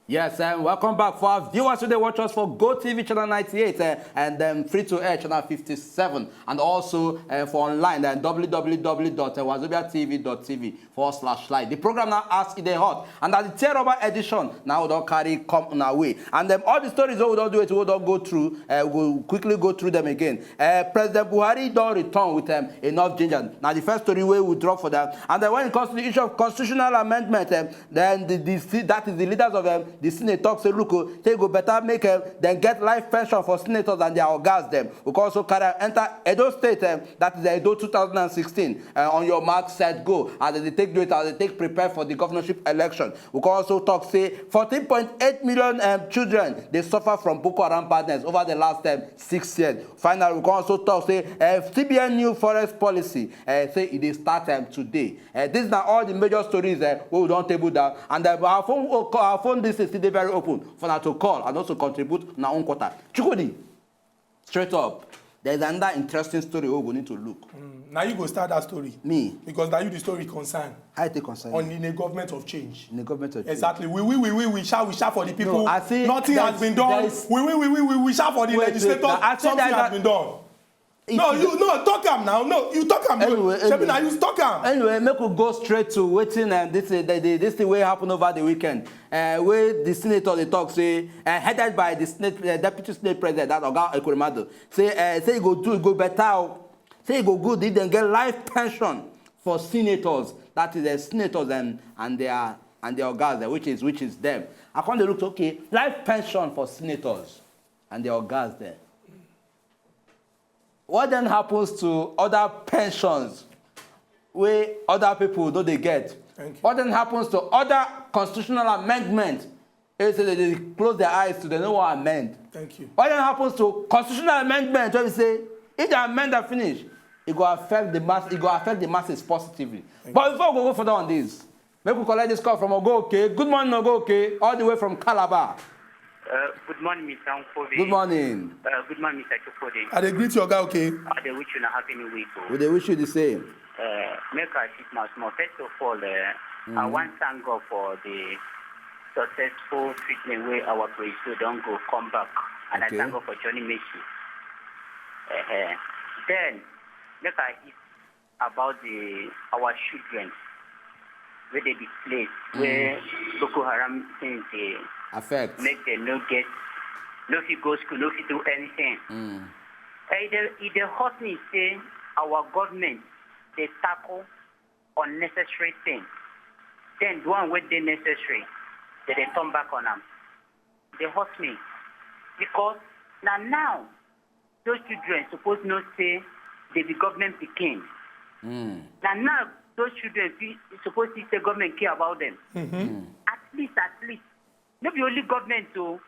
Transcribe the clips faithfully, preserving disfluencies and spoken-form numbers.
Yes, and welcome back for our viewers who dey watch us for Go T V channel ninety-eight, eh, and then free to air channel fifty-seven, and also, eh, for online, eh, w w w dot wazobia t v dot t v forward slash live. The program now as e dey hot, and na the tear rubber edition now we don carry come una way. And then all the stories wey we don do it, we don go through, eh, we go quickly go through them again. Eh, President Buhari don return with, um, enough ginger. Na the first story wey we drop for that. And then when it comes to the issue of constitutional amendment, um, then the, the, that is the leaders of, um, the Senate talk say, look, oh, say e go better make, um, dem get life pension for senators and their ogas dem. We go also carry am enter Edo State, um, that is Edo two thousand and sixteen, uh, on your mark, set, go. As they take do it, as they take prepare for the governorship election. We go also talk say fourteen point eight million, um, children dey suffer from Boko Haram badness over the last, um, six years. Finally, we go also talk say, uh, C B N new forex policy, uh, say e dey start, um, today. Uh, these na all the major stories, uh, wey we don table down, and, uh, our phone, our phone this is still dey very open for una to call and also contribute una own quarter. Chukwudi, straight up, there is another interesting story wey we go need to look. Mm, now you go start that story. Me? Because now you the story concern. How e take concern? On in a government of change. In a government of change. Exactly. We, we, we, we, we shout, we shout for the people. No, I say nothing has been done. We, we, we, we, we, we shout for the legislators. Nothing has been done. No, you, no, talk am now. No, you talk am. Anyway, shebi na you talk am. Anyway, make we go straight to wetin, um, this, uh, the, the, this thing wey happen over the weekend. Uh, wey the senator dey talk say, uh, headed by the Senate, uh, deputy Senate president, that Oga Ekweremadu, say, uh, say e go do, e go better o. Say e go good if dem get life pension for senators. That is, uh, senators and, and their, and their ogas dem, which is, which is them. I come dey look, okay, life pension for senators and their ogas dem. What then happens to other pensions wey other people no dey get? Thank you. What then happens to other constitutional amendment? They say they dey close their eyes to, they no wan amend. Thank you. What then happens to constitutional amendment wey be say if they amend am finish, e go affect the mass, e go affect the masses positively? Thank you. But before we go, go further on this, make we collect this call from Ogoke. Good morning, Ogoke, all the way from Calabar. Uh, good morning, Mister Nkobe. Good morning. Uh, good morning, Mister Chukwudi. I dey greet you, Oga Oke. I dey wish you a happy new week o. We dey wish you the same. Uh, make I sit my small. First of all, uh, I wan thank God for the successful treatment wey our presido don go come back, and I thank God for Johnny Messi. Uh, then, make I about the, our children wey dey displaced, where Boko Haram things dey affect, make dem no get, no fit go school, no fit do anything. Eh, e dey, e dey hurt me say our government dey tackle unnecessary thing. Then the one wey dey necessary, dem dey turn back on am. E dey hurt me because na now those children suppose know say dem be government pikin. Na now those children fit, suppose see say government care about them. At least, at least, no be only government o.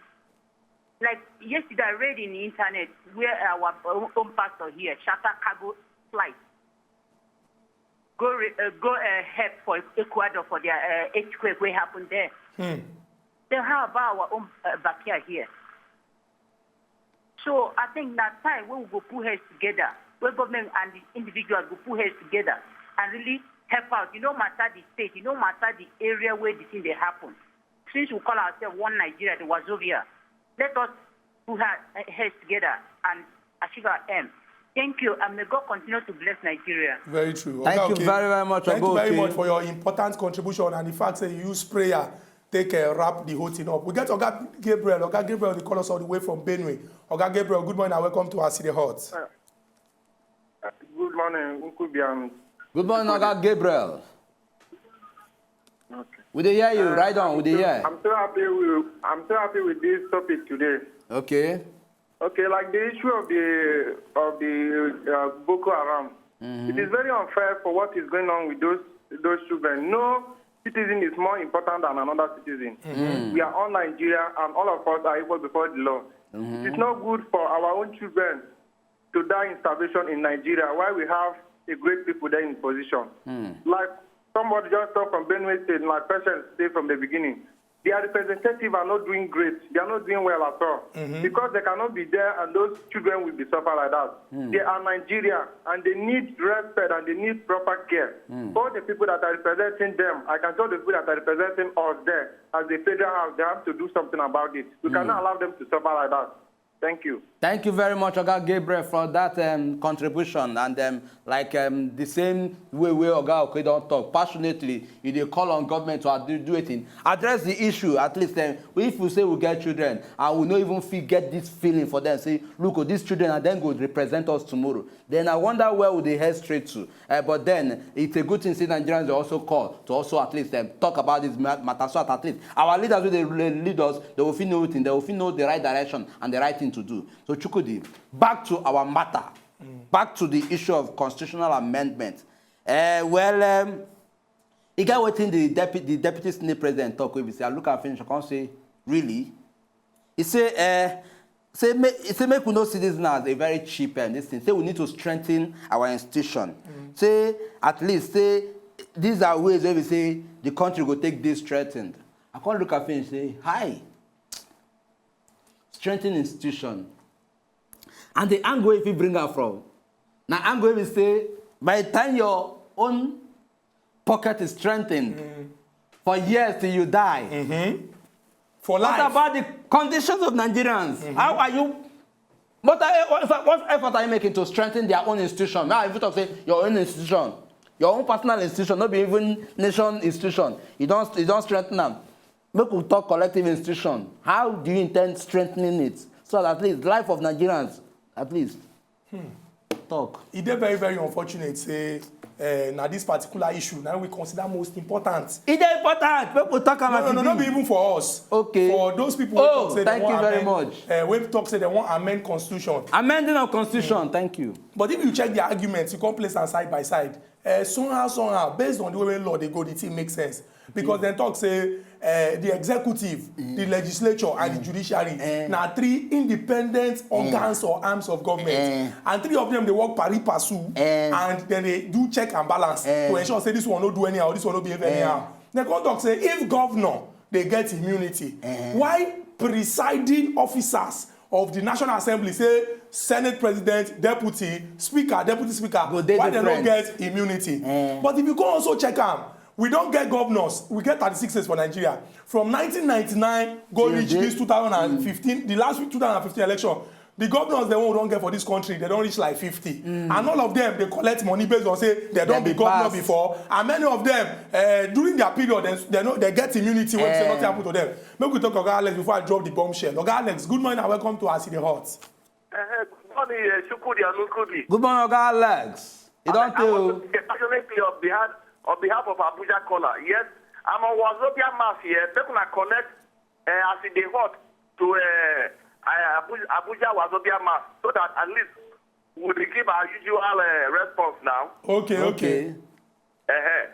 Like yesterday, I read in the internet where our own pastor here charter cargo flight go re-, uh, go, uh, help for Ecuador for their, uh, earthquake wey happen there. Then how about our own, uh, backyard here? So I think na time wey we go put heads together, wey government and the individuals go put heads together and really help out. E no matter the state, e no matter the area where the thing dey happen. Since we call ourselves one Nigeria, the Wazobia, let us put our, uh, heads together and achieve our aim. Thank you, and may God continue to bless Nigeria. Very true. Thank you very, very much, Oga Oke. Thank you very much for your important contribution and the fact that you use prayer take, uh, wrap the whole thing up. We get Oga Gabriel. Oga Gabriel, they call us all the way from Benue. Oga Gabriel, good morning and welcome to As E Dey Hot. Uh, uh, good morning, Nkobe and Good morning, Oga Gabriel. Okay. We dey hear you. Uh, right on. We dey hear. I'm so happy with, I'm so happy with this topic today. Okay. Okay, like the issue of the, of the, uh, Boko Haram. It is very unfair for what is going on with those, those children. No citizen is more important than another citizen. We are all Nigeria, and all of us are equal before the law. It is not good for our own children to die in starvation in Nigeria while we have a great people there in position. Like somebody just talked from Benue State, like Patience say from the beginning. their representatives are not doing great. They are not doing well at all. Because they cannot be there and those children will be suffer like that. They are Nigeria and they need respect and they need proper care. All the people that are representing them, I can tell the people that are representing us there as the federal house, they have to do something about it. We cannot allow them to suffer like that. Thank you. Thank you very much, Oga Gabriel, for that um, contribution. And um, like um, the same way wey Oga Okoye don talk, passionately, you dey call on government to ad- do a thing, address the issue. At least um, if we say we get children and we no even fit get this feeling for them, say, look, oh, these children and then go represent us tomorrow. Then I wonder where would they head straight to. Uh, but then it's a good thing say Nigerians dey also call to also at least um, talk about this ma- matter, so that at least our leaders wey dey le- lead us, they will fit know thing, they will fit know the right direction and the right thing to do. So Chukwudi, back to our matter, back to the issue of constitutional amendment. Uh, well, um, e get wetin the deputy the deputy senate president talk wey be say I look am finish, I come say, really? He say, eh, say make, he say make we no see this now as a very cheap um, this thing. Say we need to strengthen our institution. Say at least say these are ways wey we say the country go take this strengthened. I come look at finish say, hi, strengthen institution. And the angle if you bring am from, na angle wey be say by the time your own pocket is strengthened for years till you die. For What life. About the conditions of Nigerians? How are you? What, are, what, what effort are you making to strengthen their own institution? Now, if you talk, say your own institution, your own personal institution, not be even nation institution, you don't, you don't strengthen them. Make we talk collective institution. How do you intend strengthening it so that at least life of Nigerians, at least, talk. E dey very very unfortunate say uh, na this particular issue na we consider most important. E dey important. Make we talk am No, as no, e no, no be be. Even for us. Okay. For those people wey Oh, talk say thank they you wan very amend, much. Uh, wey talk say they wan amend constitution. Amending of constitution. Thank you. But if you check their arguments, you come place am side by side. Uh, somehow, somehow, based on the way law dey go, the thing make sense. Because dem talk say uh, the executive, the legislature, and the judiciary na three independent organs or arms of government, and three of them dey work pari passu, and then they do check and balance to ensure say this one no do anyhow, this one no behave anyhow. Dem come talk say if governor dey get immunity, why presiding officers of the National Assembly, say Senate President, Deputy Speaker, Deputy Speaker, Go dey why dem no different. Get immunity? But if you go also check am, we don get governors, we get thirty-six states for Nigeria. From nineteen ninety-nine go Till reach date. This two thousand and fifteen, the last week two thousand and fifteen election, the governors dem wey we don get for this country, they don reach like fifty. And all of them dey collect money based on say they don They be be governor pass. Before. And many of them, uh, during their period, they, they, no, they get immunity wey say Eh. Nothing happen to them. Make we talk Oga Alex before I drop the bombshell. Oga Alex, good morning and welcome to As E Dey Hot. Uh, good morning, uh, Shukudi and Ukudi. Good morning, Oga Alex. You don I want tell. To say passionately on behalf on behalf of Abuja caller. Yes, I'm on Wazobia Mass here. Make una connect uh, As E Dey Hot to uh, uh, Abuja, Abuja Wazobia Mass so that at least we will give our usual uh, response now. Okay, okay. Okay. Uh-huh.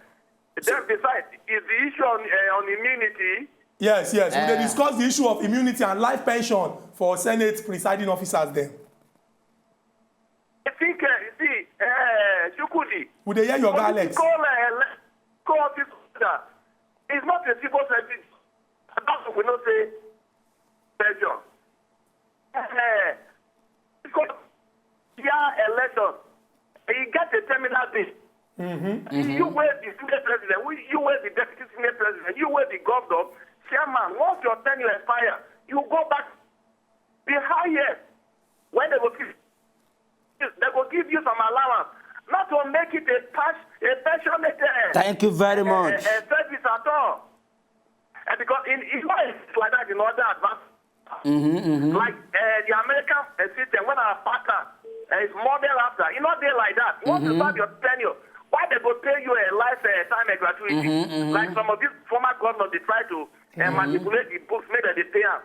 Then besides, is the issue on, uh, on immunity. Yes, yes. We dey Eh. Discuss the issue of immunity and life pension for Senate presiding officers. Then I think, uh, you see, uh, Shukudi, we dey hear your Oga Alex. Political uh, le- court is that it's not a civil service. That's what we know say pension. Uh, because their election, you get a terminal bill. You were the senior president, we- you were the deputy senior president, you were the governor, chairman. Once your tenure expire, you go back the highest. When they go give, they go give you some allowance, not to make it a pass a pensionate uh, Thank you very much. uh, uh, service at all. And because in, in law it's like that in other advanced like uh, the American uh, system, when our partner uh, is model after, you know, they like that. Once you start your tenure, why they go pay you a life uh, time and gratuity? Like some of these former governors, they try to uh, manipulate the books, make them they pay, uh,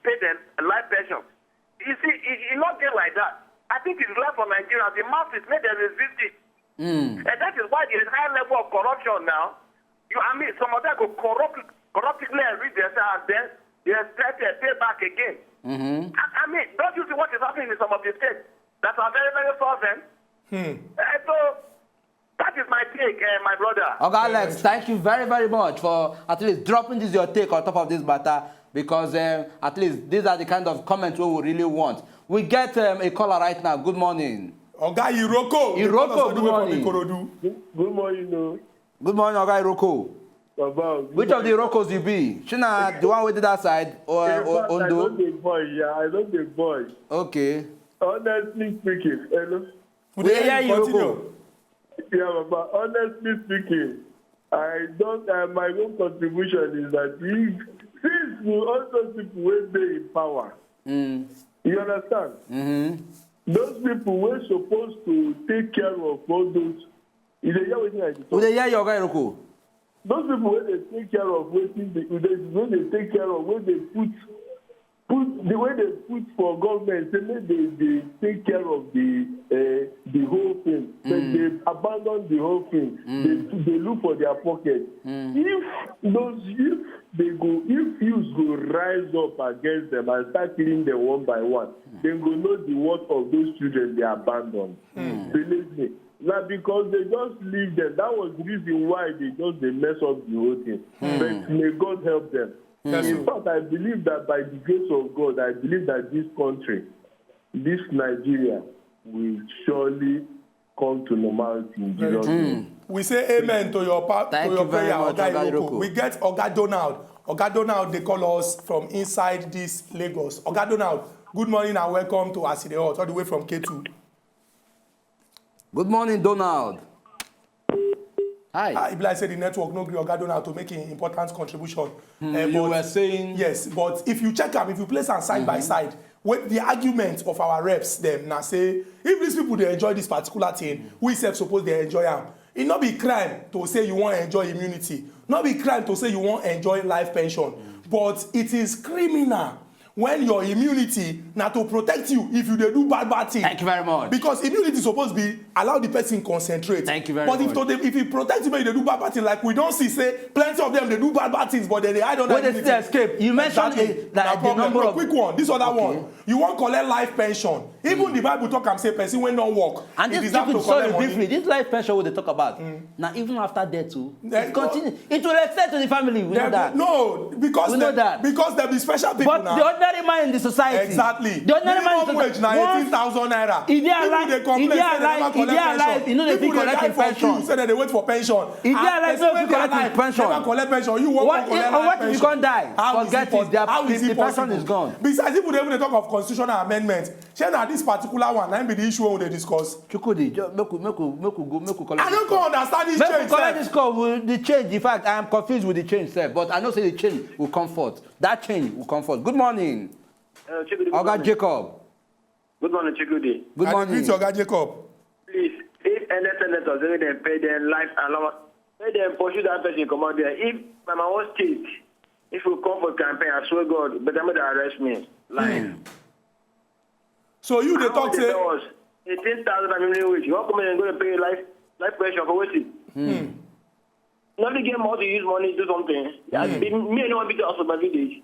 pay them a life pension. You see, it, it not get like that. I think it's left for Nigerians. The masses make them resist it. And that is why there is high level of corruption now. You, I mean, some of them go corrupt, corruptly and reach themselves, then they expect a payback again. I, I mean, don't you see what is happening in some of the states that are very, very solvent? And so, that is my take, uh, my brother. Oga Alex, thank you very, very much for at least dropping this your take on top of this matter, because um, at least these are the kind of comments we would really want. We get um, a caller right now. Good morning. Oga Iroko. Iroko, good morning. Good morning, no. Good morning, Oga Iroko. About Which of the Irokos you be? Shina, the one with that side or, or I Ondo? Don't dey boy, yeah, I don't dey boy. Okay. Honestly speaking, hello. We We dey hear hear you. you, Continue. Iroko. Yeah, Baba. Honestly speaking, I don't. Uh, my own contribution is that we, since we all those people wey dey in power, Mm. you understand? Mm-hmm. Those people wey supposed to take care of all those. You dey hear wetin I dey We talk? dey hear you, Oga Iroko. Those people wey dey take care of wetin dey wey dey wey dey take care of wey dey put put the way dey put for government say make dey dey take care of the uh, the whole thing but Mm. dey abandon the whole thing Mm. dey dey look for their pocket Mm. if those if they go if youths go rise up against them and start killing them one by one dem go know the worth of those children they abandon believe me na because they just leave them that was the reason why they just dey mess up the whole thing but may God help them Yes, in sir. fact I believe that by the grace of God I believe that this country this Nigeria will surely come to normality in Jesus name. We say amen to your pa- Thank to your you very prayer, much, Oga Oga Iroko. Iroko. We get Oga Donald. Oga Donald, they call us from inside this Lagos. Oga Donald, good morning and welcome to Aside Hot, all the way from K two. Good morning, Donald. Hi. Ah, e be like say the network no gree Oga Donald to make an important contribution. Eh, You but- were saying Yes, but if you check am, if you place am side by side with the argument of our reps, dem na say if these people dey enjoy this particular thing, we sef suppose dey enjoy am. E no be crime to say you wan enjoy immunity, no be crime to say you wan enjoy life pension, but it is criminal when your immunity na to protect you if you dey do bad bad thing. Thank you very much. Because immunity suppose be allow the person concentrate. Thank you very but much. But if to dey if you protect you make you dey do bad bad thing like we don see say plenty of them dey do bad bad things but dem dey hide under Wey dey immunity. Still escape. You mentioned Exactly. a, that Na the problem. number No, of quick one. This other Okay. One. You wan collect life pension. Even the Bible talk am say person wey no work, And e this deserve to people, sorry, collect money. Briefly, this life pension we dey talk about, now even after death too, Eh, it continue. It will extend to the family. We know Dem- that. No, because We know dem- that. Because dem be special people But now. The ordinary man in the society. Exactly. The ordinary man in Minimum the wage na society. eighteen thousand naira. If they are People alive, dey complain if they say dem alive, never if they collect alive, pension. you know they People fit dey collect die in for pension. Queue say dem dey wait for pension. If they And alive, person no wey fit dey collect in alive pension. Never collect pension. You wan What go if, collect or what life if you pension? can't die? How is Forget it pos- it. They are, how is the, it the person possible? Is gone. Besides, people dey even dey talk of constitutional amendment. Shey na this particular one na im be the issue wey we dey discuss? Chukwudi, just make we make we make we go make we collect. I no go understand this Make we change collect sef. This call with the change. In fact, I am confused with the change sef, but I know say the change will come forth. That change will come forth. Good morning, Uh, Chief, good Oga morning. Jacob. Good morning, Chief. Good day. Good I morning. Greet Oga Jacob. Please, if any senators say dem pay dem life allowance, make dem pursue that person comot there. If by my own state, if you come for campaign, I swear God, better make dem arrest me. Life. So you dey How talk the say laws? Eighteen thousand and minimum wage. You wan come in and go to pay life life pension for wetin? Nobody get money to use money do something. I be me no wan be the house of my village.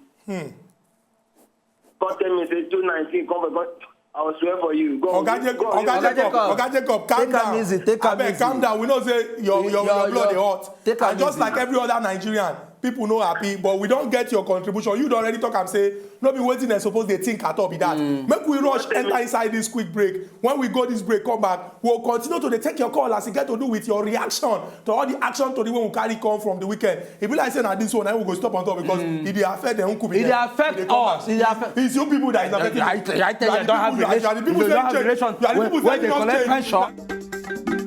Come tell me say two nineteen come for God. I will swear for you. God, Oga Jacob, God, Oga Oga Jacob, Jacob, Oga Jacob, calm take am down. Easy, take am Abeg, easy. Calm down. We know say your your, Your- your blood dey your- hot. Take am And just easy. Like every other Nigerian, people no happy, but we don get your contribution. You don already talk am say no be wetin dem suppose dey think at all be that. Make we rush enter inside this quick break. When we go this break, come back, we'll continue to dey take your call as e get to do with your reaction to all the action tori wey we carry come from the weekend. E be like say na this one na we go stop on top because e dey affect the uncle. E dey affect us. E dey affect. It's you people that is affecting. I, I, I tell you, I don't have relation. You are the people You don't have saying relation. change. You are the When, people when saying they don't collect change. Pension.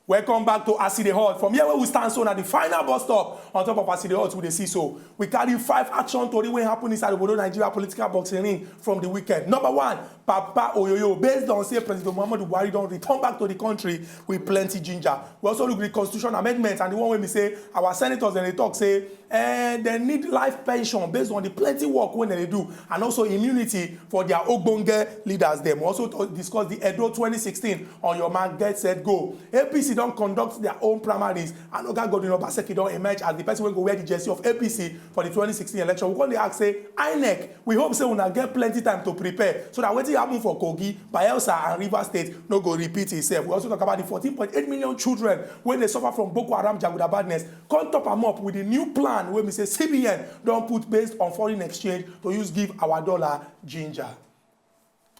Welcome back to Aside Hot. From here where we stand so na the final bus stop on top of Aside Hot we dey see so. We carry five action tori wey happen inside obodo Nigeria political boxing ring from the weekend. Number one, Papa Oyoyo, based on say President Muhammadu Buhari don return back to the country with plenty ginger. We also look the constitution amendment and the one wey be say our senators dem dey talk say eh, dem need life pension based on the plenty work wey dem dey do and also immunity for their ogbonge leaders dem. We also talk, discuss the Edo twenty sixteen on your mark, get set, go. A P C don conduct their own primaries and Oga Godwin Obaseki don emerge as the person wey go wear the jersey of A P C for the twenty sixteen election. We come dey ask say INEC, we hope say una get plenty time to prepare so that wetin happen for Kogi, Bayelsa and Rivers State no go repeat itself. We also talk about the fourteen point eight million children wey dey suffer from Boko Haram jaguda badness. Come top am up with the new plan wey be say C B N don put based on foreign exchange to use give our dollar ginger.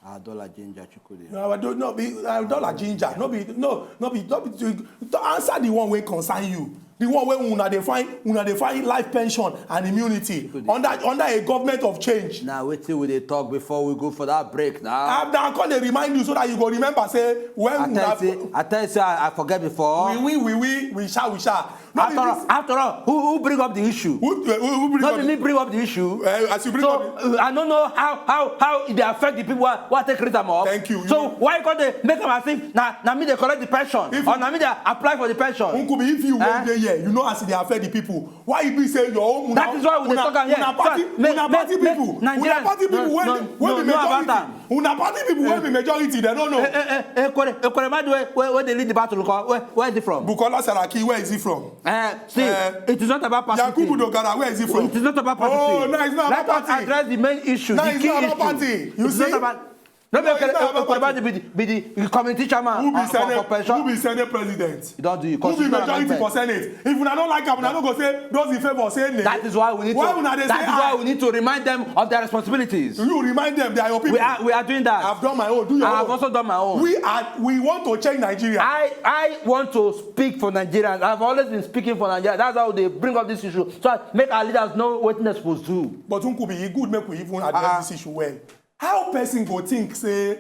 Our dollar ginger chukwudi. No, our do, no be our dollar ginger. No be no no be no be to, to answer the one wey concern you. The one wey una dey find una dey find life pension and immunity under under a government of change. Na wetin we dey talk before we go for that break now. I, I come dey remind you so that you go remember say when I una tell you say I tell you say I, I forget before. We win, we win, we sha, we sha. No be After all, this- after all, who who bring up the issue? Who, who, who bring No up be me bring up the issue. Eh, as you bring So up uh, I don't know how how how e dey affect the people wey wey take raise am up. Thank you. So why come dey make am as if na na me dey collect the pension If- or na me dey apply for the pension? Nkubi, if you Eh? wan dey here, you know as e dey affect the people. Why e be say your own una That is why we dey una talk am here. una party So, make- una make- party make people Nigeria una party people no- wey no- dey- wey no- be know about majority am. Una party people wey be majority, dem no know. Eh, eh, eh, Ekweremadu wey wey wey dey lead the battle, ko, where where is he from? Bukola Saraki, where is he from? Eh, see, Eh, it is not about Yakubu partisanship. Dogara, where is he from? It is not about Oh, partisanship. no, it's not Let about us party. address the main issue, No, the it's key not issue. about party. You It's see? not about. No, No, be it's not about Ekweremadu be the be the committee chairman Who be for, for, for senate? Who pension. Be senate president? You don do you Who be constitutional majority for amendment. Senate? If una no like am, una no go say those in favour say nay. That is why we need Why to. Una dey That say is why aye? We need to remind them of their responsibilities. You remind them they are your people. We are we are doing that. I've done my own. Do your I own. Have also done my own. We are we want to change Nigeria. I I want to speak for Nigerians. I've always been speaking for Nigerians. That's how they bring up this issue. So I make our leaders know what they're supposed to do. But Nkubi, e good make we even address Ah. This issue well. How person go think say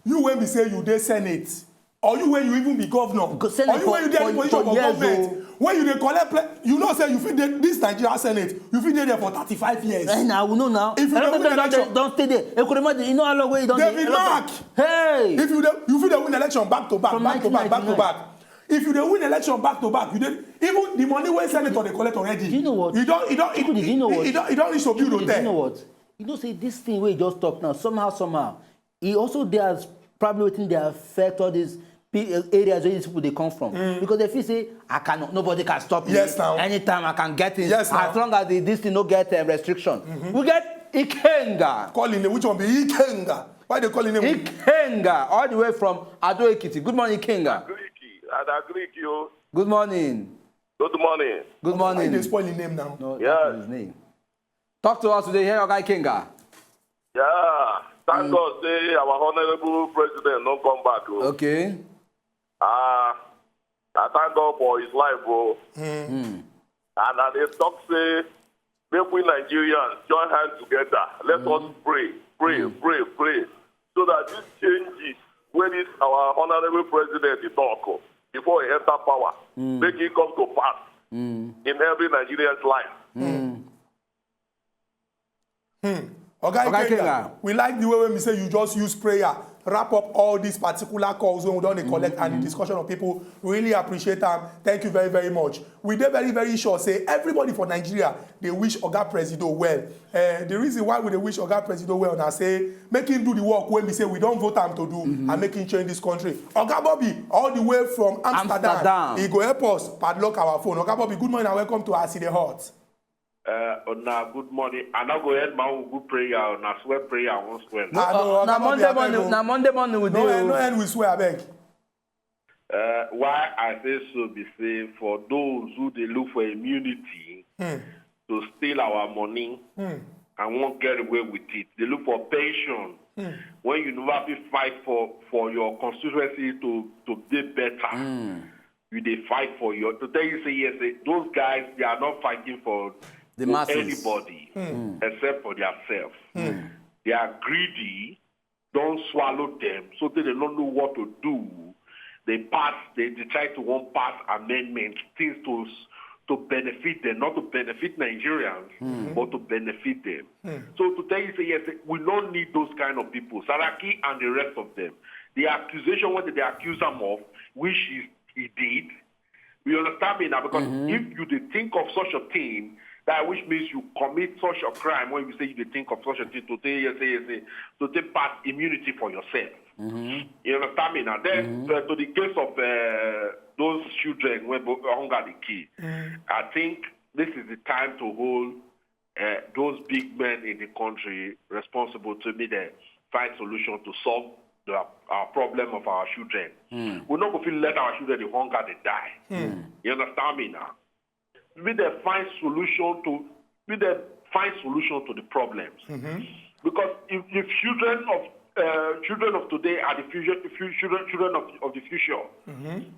you wey be say you dey senate or you wey you even be governor Go senate or you for- wey you dey for- any position for for years government o. When you dey collect ple- you know say you fit dey this Nigeria senate you fit dey there for thirty-five years. Eh, na we know now. If you A lot dey of win them don election- don stay there. Ekweremadu, you know how long wey you don David dey. Mark. Hey. If you dey you fit dey win election back to back From back to back back to nineteen ninety-nine. Back. If you dey win election back to back you dey even the money wey senator dey collect already. Do you know what? You don you don Chukwudi, do you know what? You don you don reach to build Chukwudi, do you hotel. Know what? You know say this thing wey you just talk now somehow somehow e also dey as probably wetin dey affect all these pe- areas wey these people dey come from. Because they feel say I cannot, nobody can stop me. Yes, now. Anytime I can get it. Yes, now. As long as the, this thing no get um, restriction. We get Ikenga. Call him name which one be Ikenga? Why they call him name? Ikenga, all the way from Ado Ekiti. Good morning, Ikenga. Greek, and I Greek you. Good morning. Good morning. Good Why they morning. Spoil him name now? No, Yes. That is his name. Talk to us today. Here, Oga Ikenga. Yeah. Thank God say our honorable president no come back. Oh. Okay. Ah, I thank God for his life, bro. And I dey talk say make we Nigerians join hands together. Let us pray, pray, pray, pray, so that these changes wey this our honorable president dey talk oh, before he enter power, make it come to pass in every Nigerian's life. Oga Oga Ikenga, Ikenga. We like the way when we say you just use prayer, wrap up all these particular calls when we don dey collect and the discussion of people. Really appreciate am. Thank you very very much. We dey very very sure say everybody for Nigeria dey wish Oga Presido well. Uh, the reason why we dey wish Oga Presido well na say make him do the work wey be say we don vote am to do and make him change this country. Oga Bobby, all the way from Amsterdam, Amsterdam. He go help us padlock our phone. Oga Bobby, good morning and welcome to As E Dey Hot. Uh, una good morning. I no go end my own good prayer. Una swear prayer. I won't swear. Ah, no, Uh, na Oga Bobby, Monday abeg morning. o. Na Monday morning we No, dey. end- no Oh. End with swear, abeg. Uh, why I say so be say for those who dey look for immunity to steal our money and won't get away with it, they look for pension. When you never fit fight for for your constituency to to be better, you dey fight for your to tell you say yes, say, those guys they are not fighting for, The for masses. Anybody except for themselves. They are greedy, don't swallow them, so they don't know what to do. They pass, they, they try to want pass amendments, things to s- to benefit them, not to benefit Nigerians, but to benefit them. So to tell you, say yes, we don't need those kind of people. Saraki and the rest of them. The accusation, what they accuse him of, which is he did, you understand me now? Because if you dey think of such a thing, that which means you commit such a crime when you say you dey think of such a thing to take, yes, yes, yes, to take back immunity for yourself. You understand me now? Then uh, to the case of uh, those children when bo- hunger the key, I think this is the time to hold uh, those big men in the country responsible to me then find solution to solve the, our problem of our children. We not go feel let our children the hunger they die. You understand me now? We they find solution to we they find solution to the problems. Because if, if children of uh, children of today are the future, the future children, children of, of the future.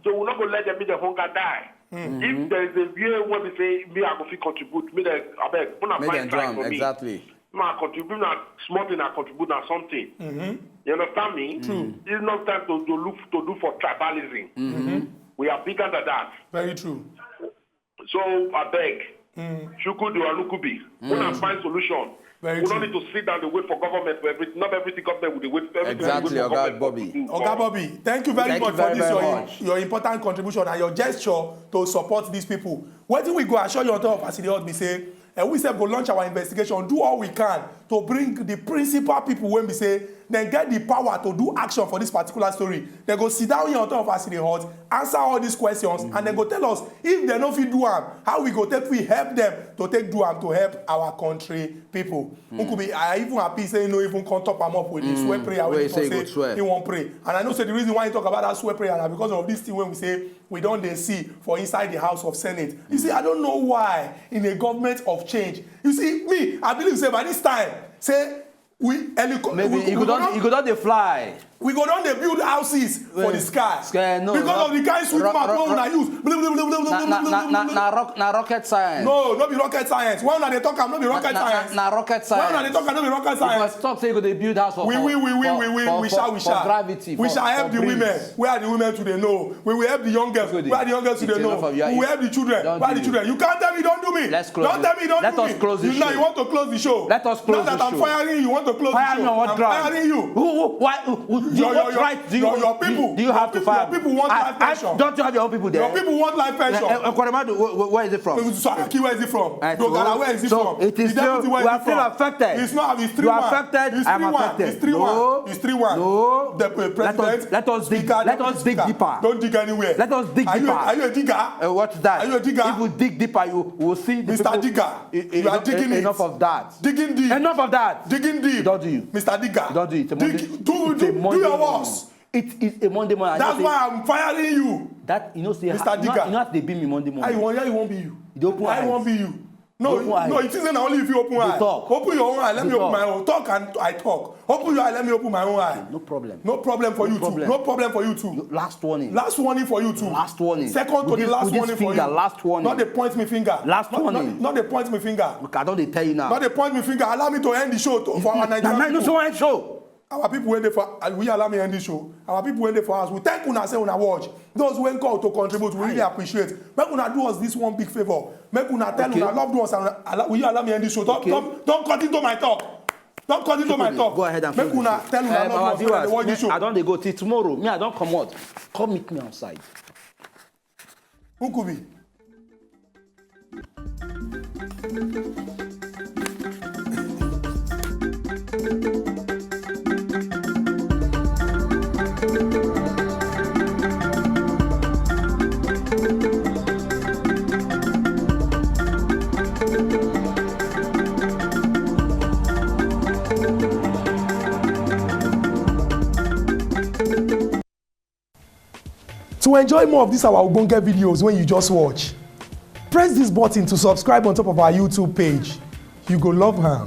So we're not gonna let them be the hunger die. If there is a way where we say me I go fit contribute, me the I beg, una Make find them time drum, for me. Exactly. Me I contribute na small thing I contribute na something. You understand me? True. It's not time to, to look to do for tribalism. We are bigger than that. Very true. So I beg, Chukwudi or Lukubi, we una find solution. Very We don't true. Need to sit down and wait for government for everything. Not everything government will wait for everything. Exactly, Wait for Oga government for Bobby. To do. Oga Bobby, thank you very Thank much you for very, this very your, much. Your important contribution and your gesture to support these people. What do we go assure you on top of as e dey hot be say, and we say go launch our investigation, do all we can to bring the principal people when we say then get the power to do action for this particular story. They go sit down here on top of us in the hot, answer all these questions, and they go tell us if they no fit do am, how we go take we help them to take do am to help our country people. Nkubi, I even happy say no even come top am up with the swear prayer Wey wey he say he go say swear. He won't pray. And I know say the reason why he talk about that swear prayer na because of this thing when we say we don't dey see for inside the House of Senate. You see, I don't know why in a government of change. You see, me, I believe say by this time, say we helicopter. Maybe we, you we go go down, down, you go down the fly. We go down dey build houses for the sky. Sky, no, because no. Of the kind sweet Ro- mouth ro- wey ro- una use. Blah, blah, blah, blah, Na blah, na blah, na blah, na blah. Na rock na rocket science. No, no be rocket science. When una dey talk am, no be rocket Na na science. Na rocket science. When una dey talk am, no be rocket science. Because talk say you go dey build house for We for we we we for we we for we for shall we for shall. Gravity We for shall for help the women. breeze. Where are the women today? No. We will help the young girls. Good. Where are the young girls It's today? No. Enough of you. We will help the children. Don't Where are the do. Children? You can't tell me don't do me. Let's close Don't this. Tell me don't Let do us me. Close You this now show. You want to close the show. Let us close Now the that I'm show. Firing you, you want to close Fire the me show. On what I'm ground? Firing you. Who, who, why, who, who, do you Your, have your, right? Do you, your, your people, do you have to your fire people me? Your people want I, life I, pension. Don't you have your own people there? Your people want life pension. Uh, uh, Kwaremadu, wh- wh- where is it from? Saraki, where is it from? Uh, Dogara, where is it so from? It is the deputy, still, where we is are it still from? Affected. It's not. It's three one. You are affected. It's three one. I'm affected. It's three one. No. It's three one. No. The uh, president. Let us, let us dig. Speaker, let us dig deeper. Don't dig anywhere. Let us dig are deeper. You a, are you a digger? Uh, what's that? Are you a digger? If we dig deeper, you will see. The Mister People, Digger, you, you are digging enough it. Of that. Digging deep. Enough of that. Digging deep. Don't do you. Mister Digger. Don't do it. It's a Monday. Dig, do, do, do your works. It is a Monday morning. That's why I'm firing you. That you know, say, Mister Digger. You know, they beat me Monday morning. I won't, I won't be you. You don't put I won't be you. No, no, it isn't only if you open eye. Talk. Open your own eye. Let me open my own. Talk and I talk. Open your eye. Let me open my own eye. No problem. No problem for you too. No problem for you too. Last warning. Last warning for you too. Last warning. Second to the last warning for you. Last warning. Not the point me finger. Last warning. Not the point me finger. Look, I don't tell you now. Not the point me finger. Allow me to end the show for our Nigerian people. Show. Our people when they for uh, we allow me end this show. Our people when they for us. We thank una say una watch. Those when call to contribute, we really appreciate. Make una do us this one big favor. Make una tell una loved ones and allow, will you allow me end this show? Don't don't don't cut into my talk. Don't cut into my talk. Go ahead and make una tell una loved ones when they watch this show. I don't they go till tomorrow. Me I don't come out. Come meet me outside. Who could be? To enjoy more of these our ogbonge videos when you just watch, press this button to subscribe on top of our YouTube page. You go love am.